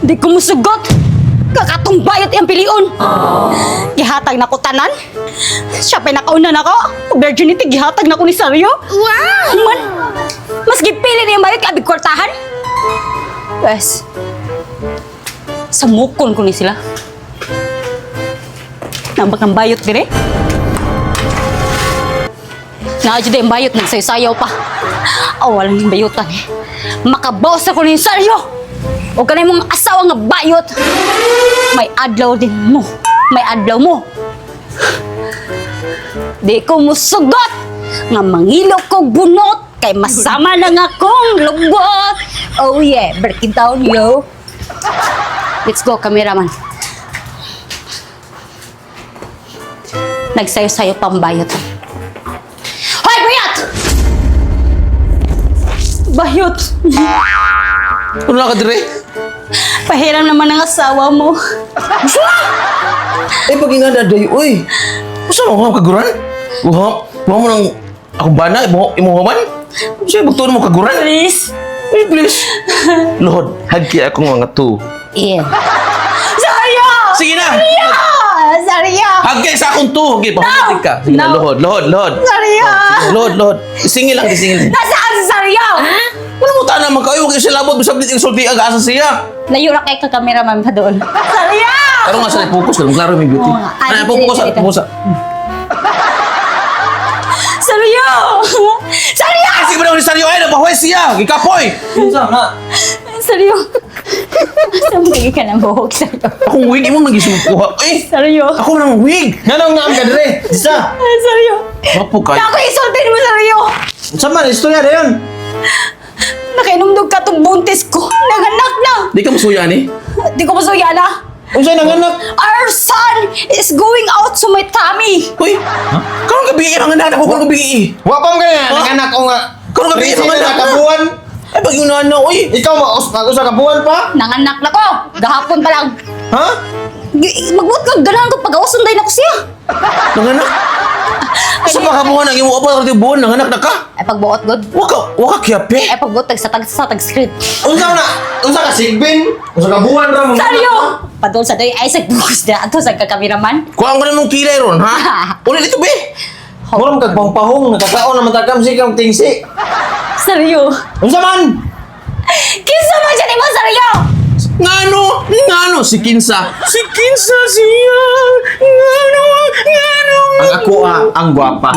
Di ko musugot. Kakatong bayot iyang pilion. Gihatag na ko tanan. Siya pa nakauna na ko. Virginity gihatag na ko ni Saryo. Wow! Man, mas gipili niya bayot kabig kwartahan. Pwes, samukon ko ni sila. Nambak ang bayot dire. Naadyo ang bayot, nagsayo-sayaw pa. Oh, walang yung bayutan eh. Makabawas ako ni Saryo! O kanay mong asawa nga bayot! May adlaw din mo. May adlaw mo. Di ko musugot nga mangilo kog bunot kay masama lang akong lubot. Oh yeah, break it down yo. Let's go, cameraman. Nagsayo-sayo pang bayot. Hoy, bayot! Bayot! Ano na ka dire? Pahiram naman ang asawa mo. Eh, pag nga daday, uy. Usa mo ka kaguran? Uha, mo mo nang akong bana, imo imo man? Usa bugtuon mo kaguran? Please. Eh, please. Lord, hagki akong mga two. Yeah. Saryo! Sige na. Saryo! Hagki sa akong two. Hagki, pahulit ka. Sige na, No. lohod, lohod, lohod. Saryo! Lohod, lohod. Singil lang, singil. Nasaan si Saryo? Ano mo tanan man kayo? Huwag siya labot. Bisag dito insulti ang asa siya. Layo ra kay ka cameraman pa doon. Saryo! Pero nga sa focus, klaro klaro may beauty. Oo nga. Ah, Ano, dito, focus, dito, dito. focus. Saryo! Saryo! Ay, sige ba naman ni Saryo? Ay, napahuwes siya. Gikapoy. Unsa na? Saryo! Saan mo ka ng buhok, Saryo? Akong wig, imong nagisukuha. Eh, Saryo! ako nang wig. Nganong naam ka dire? Isa. Saryo! Wapo kayo. Ako insultin mo, Saryo! Unsa man istorya dayon? Nakainumdog ka tong buntis ko. Nanganak na! Di ka masuya ni? Di ko masuya na. Unsa nanganak? Our son is going out to my tummy. Uy, karon gabi ang anak ko, karon gabi. Wa pa mo kaya nanganak ko nga. Karon gabi Trece ang na anak ka buwan. Ay, pag yung nana, uy. Ikaw ma usa ka buwan pa? Nanganak na ko. Gahapon pa lang. Ha? Magbuot ka, ganahan ko pag-ausan dahil ako siya. Nanganak. Sa pa ka buwan ang imo apa ka buwan nanganak na ka. Ay, pagbuot, God. Wa ka kiyape. Ay, pagbuot, tag sa tag sa tag script. Unsa na? Unsa ka sigbin? Usa ka buwan ra mo. Saryo! Padol sa doy, ay, sa bukas na ato sa kakameraman. Kuha ko nimong kilay ron, ha? Uli dito be. Murag kag pangpahong nakakaon naman takam si kang tingsi. Saryo! Unsa man? Kinsa man siya ni mo, Saryo! Ngano? Ngano si Kinsa? Si Kinsa siya. Ngano? Ngano? Ang ako ah, ang gwapa.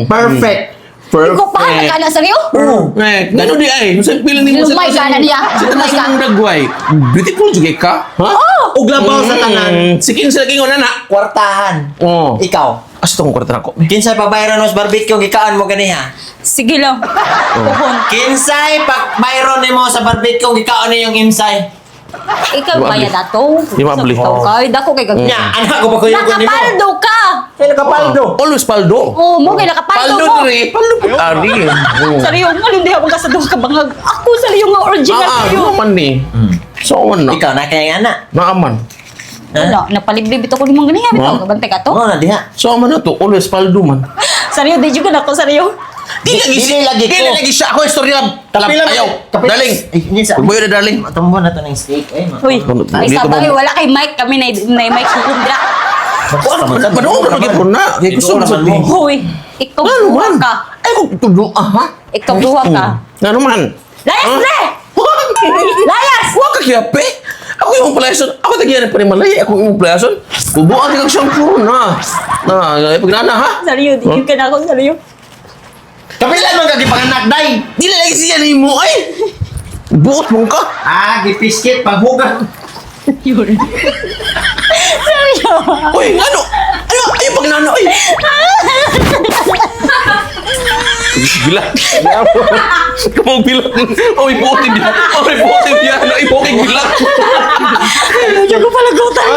Perfect. Perfect. Ikaw pa ka na, Saryo? Oo. Eh, ngano di ay? Sa pila nimo sa Lumay ka na niya. Sa Lumay taas ka. mong dagway. Beautiful jud kay ka. Ha? Ug labaw sa tanan, Si Kinsa lagi na na. kwartahan. Oh. Ikaw. Asa tong kwarta nako? Kinsay pabayron mo sa barbecue gikaan mo ganiha? Sige lang. Puhon. Kinsay pagbayron nimo sa barbecue gikaon niyong imsay? Ikaw Di bayad maabli. ato. Di maabli. Ikaw kay dako kay gag. Nya, anak ko pa kuyo ko nimo. Nakapaldo ka! Kay nakapaldo. Always paldo. Oo, mo kay nakapaldo Paldo mo. dire, paldo pud ari. Oh. Saryo, mo hindi habang ka sa duha ka bangag. Ako saryo nga original Ah, saryo. ah, man ni. So man na. Ikaw na kay anak. Naaman. Wala, napalibre bitaw ko nimong ganiha bitaw Ha? kabantay ka to. Mo na diha. So man na to, always paldo man. Saryo, di jud ka nako saryo. Di lagi Dili lagi ko. Dili lagi siya ako istorya. Kapila man. Ayaw. Kapila. Darling. Eh, hindi sa. Pagbuyo na darling. Matumbo na to ng steak eh. Uy, ay Dito sabay mo- wala kay mic kami na na mic kundra. Panood na gyud na. Kay gusto mo sa mo. Hoy, ikaw Ano duha man? ka. Ay kung tudo ah ha. Ikaw duha ka. Ano man? Layas Ah? pre! Layas! Wa ka kiyape. Ako yung palayason. Ako tagiyan pa ni Malay. Ako yung palayason. Bubuan ka siyang puro na. Na, pag nana ha. Saryo, di jud ka nako saryo. Kapila man ka gipanganak day. Dili lagi siya nimo ay. Buot mong ka. Ah, gipiskit panghugas. Saryo. Uy, ano? Ano? Ay, pag nana, ay. Bila. Kamang bilak. Oy, buotin niya. Oy, buotin niya. Ano, ibuotin bilak. Ano jud ko palagutan.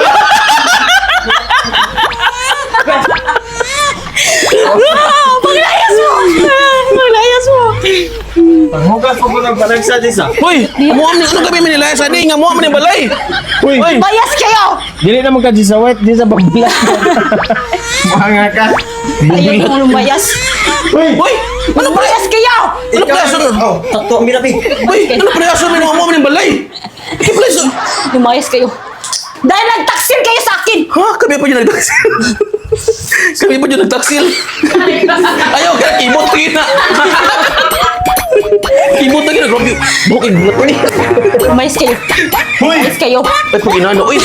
Wow! Paglayas mo! Paglayas mo! Hugas po ko ng panagsa disa. Hoy, mo ni ano kami manilaya sa ni nga mo man ni balay. Uy, Hoy, Bayas kayo! dili na man ka sa white, di sa bagla. Mga ka. Ayaw kong lumayas. Uy, hoy, ano pala? Lumayas kayo! Ano pala sa Oh, takto ang birapi. Hoy, ano pala sa mo mo ni balay? Ki pala sa Lumayas kayo. Dahil nagtaksil kayo sa akin! Ha, kami pa yun nagtaksil. Kami pa yun nagtaksil. Ayaw, kaya kibot ko yun na. Kibot na yun. Grabe. Bukid, bulat ko ni. Lumayas kayo. Hoy! Lumayas kayo. Ay, pag inano, uy.